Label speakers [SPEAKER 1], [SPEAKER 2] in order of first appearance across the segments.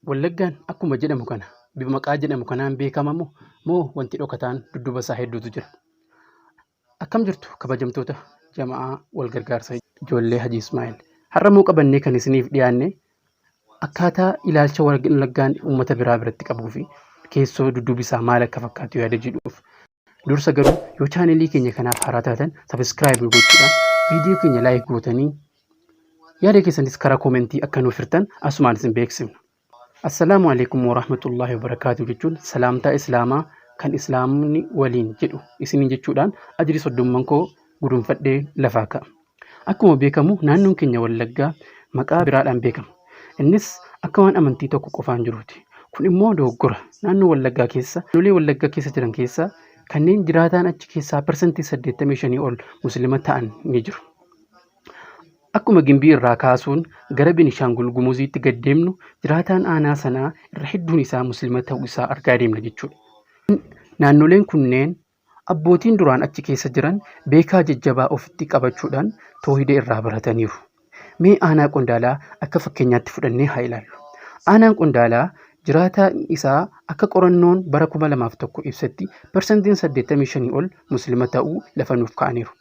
[SPEAKER 1] Wallaggaan akkuma jedhamu kana bifa maqaa jedhamu kanaan beekama moo moo wanti dhokataan dudduuba isaa hedduutu jira? Akkam jirtu kabajamtoota jama'aa wal gargaarsa ijoollee Haji Ismaa'eel. Har'a immoo qabannee kan isiniif dhiyaanne akkaataa ilaalcha Wallaggaan uummata biraa biratti qabuu fi keessoo dudduubi isaa maal akka fakkaatu yaada jedhuuf. Dursa garuu yoo chaanelii keenya kanaaf haaraa taatan sabiskiraayib gochuudhaan viidiyoo keenya laayik gootanii yaada keessanis karaa koomentii akka nuuf hirtan asumaan isin beeksifna. Assalaamu alaikum warahmatullaahi wabarakaatu jechuun salaamtaa islaamaa kan islaamni waliin jedhu isiniin jechuudhaan ajrii soddomman koo gudunfadhee lafaa ka'a. Akkuma beekamu naannoon keenya Wallaggaa maqaa biraadhaan beekama. Innis akka waan amantii tokko qofaan jiruuti. Kun immoo dogoggora. Naannoo Wallaggaa keessa, naannolee Wallaggaa keessa jiran keessaa kanneen jiraataan achi keessaa parsantii 85 ol Muslima ta'an ni jiru. Akkuma Gimbii irraa kaasuun gara Benishaangul Gumuziitti gad deemnu jiraataan aanaa sanaa irra hedduun isaa Muslima ta'uu isaa argaa deemna jechuudha. Naannoleen kunneen Abbootiin duraan achi keessa jiran beekaa jajjabaa ofitti qabachuudhaan toohida irraa barataniiru. Mee aanaa Qondaalaa akka fakkeenyaatti fudhannee haa ilaallu. Aanaan Qondaalaa jiraataan isaa akka qorannoon bara 2001 ibsetti parsantiin 85 ol Muslima ta'uu lafa nuuf kaa'aniiru.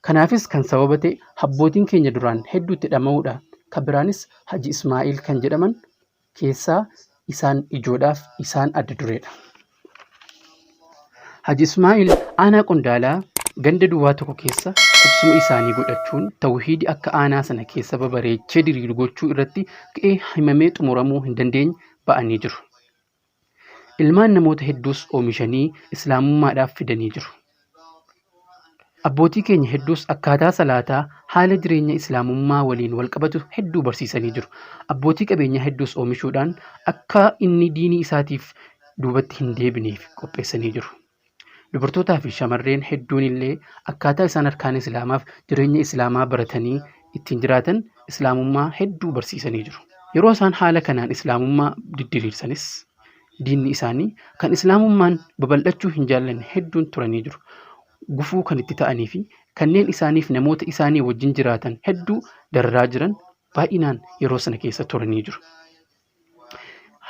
[SPEAKER 1] Kanaafis kan sababa ta'e abbootiin keenya duraan hedduu itti dhama'uudha. Kan biraanis Haji Ismaa'il kan jedhaman keessaa isaan ijoodhaaf isaan adda dureedha. Haji Ismaa'il aanaa Qondaalaa ganda duwwaa tokko keessa qubsuma isaanii godhachuun tawhiidi akka aanaa sana keessa babareechee diriiru gochuu irratti ga'ee himamee xumuramuu hin dandeenye ba'anii jiru. Ilmaan namoota hedduus oomishanii islaamummaadhaaf fidanii jiru. Abbootii keenya hedduus akkaataa salaataa, haala jireenya Islaamummaa waliin wal qabatu hedduu barsiisanii jiru. Abbootii qabeenyaa hedduus oomishuudhaan akka inni diinii isaatiif duubatti hin deebineef qopheessanii jiru. Dubartootaa fi shamarreen hedduun illee akkaataa isaan arkaan Islaamaaf jireenya Islaamaa baratanii ittiin jiraatan Islaamummaa hedduu barsiisanii jiru. Yeroo isaan haala kanaan Islaamummaa diddiriirsanis Diinni isaanii kan Islaamummaan babal'achuu hin jaallanne hedduun turanii jiru. Gufuu kan itti ta'anii fi kanneen isaaniif namoota isaanii wajjin jiraatan hedduu dararaa jiran baay'inaan yeroo sana keessa turanii jiru.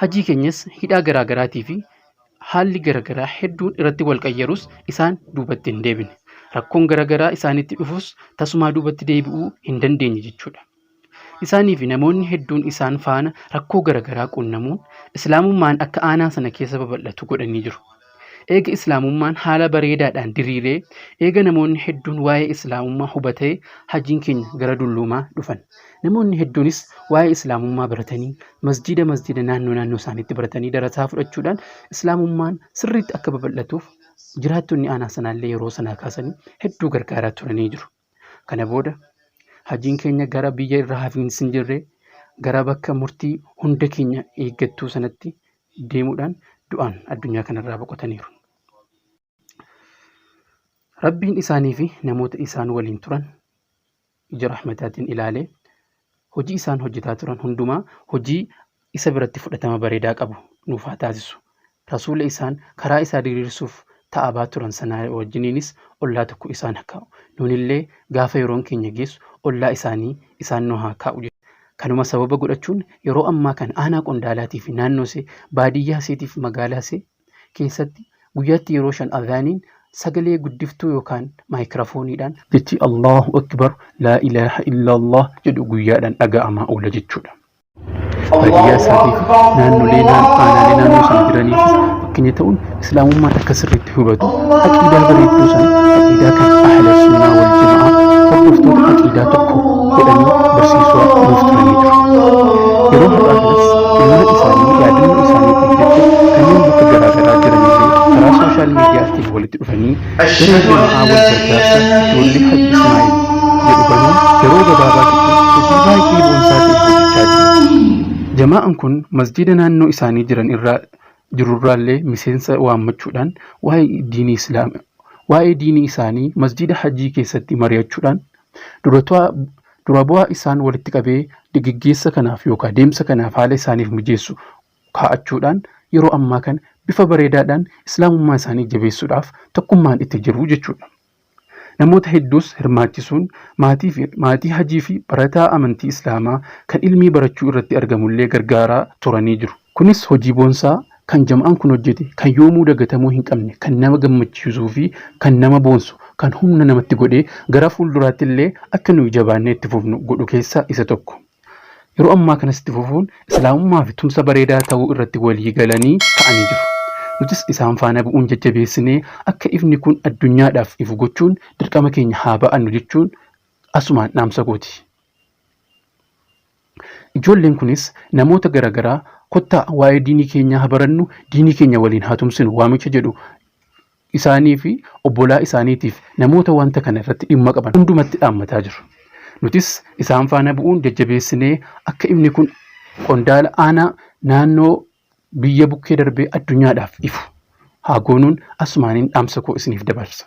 [SPEAKER 1] Hajii keenyas hidhaa garaa garaatii fi haalli gara garaa hedduun irratti wal qayyarus isaan duubatti hin deebine. Rakkoon gara garaa isaanitti dhufus tasumaa duubatti deebi'uu hin dandeenye jechuudha. Isaanii fi namoonni hedduun isaan faana rakkoo garagaraa qunnamuun Islaamummaan akka aanaa sana keessa babal'atu godhanii jiru. Eega Islaamummaan haala bareedaadhaan diriiree, eega namoonni hedduun waa'ee Islaamummaa hubatee hajiin keenya gara dulluumaa dhufan. Namoonni hedduunis waa'ee Islaamummaa baratanii masjiida masjiida naannoo naannoo isaaniitti baratanii darasaa fudhachuudhaan Islaamummaan sirriitti akka babal'atuuf jiraattonni aanaa sanaallee yeroo sanaa kaasanii hedduu gargaaraa turanii jiru. Kana booda hajiin keenya gara biyya irra hafiinsi hin jirre gara bakka murtii hunda keenya eeggattuu sanatti deemuudhaan du'aan addunyaa kanarraa boqotaniiru. Rabbiin isaanii fi namoota isaan waliin turan ija rahmataatiin ilaalee hojii isaan hojjetaa turan hundumaa hojii isa biratti fudhatama bareedaa qabu nuuf haa taasisu. Rasuula isaan karaa isaa diriirsuuf ta'abaa turan sanaa wajjiniinis ollaa tokko isaan haa kaa'u. Nuunillee gaafa yeroon keenya geessu ollaa isaanii isaan nu haa kaa'u. Kanuma sababa godhachuun yeroo ammaa kana aanaa Qondaalaatii fi naannoo isee, baadiyyaa iseetii fi magaalaa isee keessatti guyyaatti yeroo 5 adhaaniin sagalee guddiftuu yookaan maayikirafooniidhaan jechi Allaahu Akbar, Laa ilaaha illaallah jedhu guyyaadhaan dhaga'amaa oola jechuudha. Baadiyyaa isaatii fi naannolee aanaalee naannoo sana jiraniifis fakkeenya ta'uun islaamummaan akka sirriitti hubatu aqiidaa bareedduu sana aqiidaa kan ahla sunnaa wal jama'aa hordoftoota aqiidaa tokko godhanii barsiisuu nuuf turanii jiru. Yeroo har'aa kanas ilmaan isaanii yaadannoo isaaniitiif jecha kanneen bakka garaa garaa jiranillee karaa sooshaal miidiyaatiin walitti dhufanii garee jama'aa wal gargaarsa ijoollee Haji Ismaa'il jedhu banuun yeroo gabaabaa gidduutti hojii baay'ee boonsaa ta'e hojjechaa jiru. Jamaa'an kun masjiida naannoo isaanii jiran irraa jirurraallee miseensa waammachuudhaan waa'ee diinii Islaam waa'ee diinii isaanii masjiida hajii keessatti mari'achuudhaan dura bu'aa isaan walitti qabee geggeessa kanaaf yookaan deemsa kanaaf haala isaaniif mijeessu kaa'achuudhaan yeroo ammaa kana bifa bareedaadhaan Islaamummaa isaanii jabeessuudhaaf tokkummaan itti jiru jechuudha. Namoota hedduus hirmaachisuun maatii fi maatii hajii fi barataa amantii Islaamaa kan ilmii barachuu irratti argamullee gargaaraa turanii jiru. Kunis hojii boonsaa kan jama'aan kun hojjete kan yoomuu dagatamuu hin qabne, kan nama gammachiisuu fi kan nama boonsu, kan humna namatti godhee gara fuulduraatti illee akka nuyi jabaannee itti fufnu godhu keessaa isa tokko. Yeroo ammaa kanas itti fufuun Islaamummaa fi tumsa bareedaa ta'uu irratti walii galanii ka'anii jiru. Nutis isaan faana bu'uun jajjabeessinee akka ifni kun addunyaadhaaf ifu gochuun dirqama keenya haa ba'annu jechuun asumaan dhaamsa kooti. Ijoolleen kunis namoota garaagaraa kottaa waa'ee diinii keenyaa haa barannu, diinii keenya waliin haa tumsinu waamicha jedhu isaanii fi obbolaa isaaniitiif namoota wanta kana irratti dhimma qaban hundumatti dhaammataa jiru. Nutis isaan faana bu'uun jajjabeessinee akka ifni kun qondaala aanaa naannoo biyya bukkee darbee addunyaadhaaf ifu haa goonuun asumaaniin dhaamsa koo isiniif dabarsa.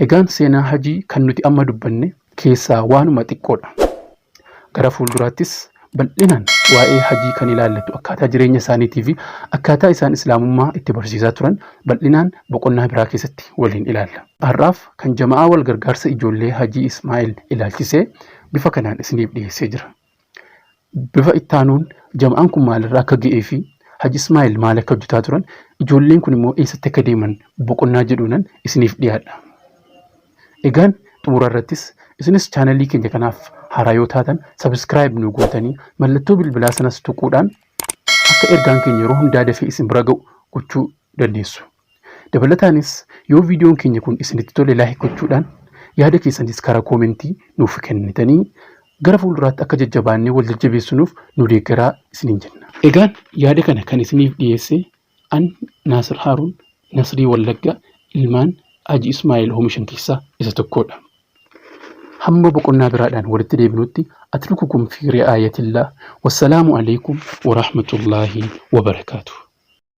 [SPEAKER 1] Egaan seenaa Hajii kan nuti amma dubbanne keessaa waanuma xiqqoodha. Gara fuulduraattis bal'inaan waa'ee Hajii kan ilaallatu akkaataa jireenya isaaniitii fi akkaataa isaan Islaamummaa itti barsiisaa turan bal'inaan boqonnaa biraa keessatti waliin ilaalla. Har'aaf kan jama'aa wal gargaarsa ijoollee Hajii Ismaa'il ilaalchisee bifa kanaan isiniif dhiyeessee jira. Bifa ittaanuun jama'aan kun maalirra akka ga'ee fi Haji Ismaa'il maal akka hojjetaa turan, ijoolleen kun immoo eessatti akka deeman boqonnaa jedhuunan isiniif dhiyaadha. Egaan xumura irrattis isinis chaanalii keenya kanaaf haaraa yoo taatan sabiskiraayib nu gootanii mallattoo bilbilaa sanas tuquudhaan akka ergaan keenya yeroo hundaa dafee isin bira ga'u gochuu dandeessu. Dabalataanis yoo viidiyoon keenya kun isinitti tole laayik gochuudhaan yaada keessanis karaa koomentii nuuf kennitanii gara fuulduraatti akka jajjabaannee wal jajjabeessinuuf nu deeggaraa isiniin jenna. Egaan yaada kana kan isiniif dhiyeesse an Naasir Haaruun Nasrii Wallagga ilmaan Haji Ismaa'eel oomishan keessaa isa tokkodha. Hamma boqonnaa biraadhaan walitti deebinutti atrukukum fi ri'aayatillah wassalaamu alaikum warahmatullaahi wabarakaatuh.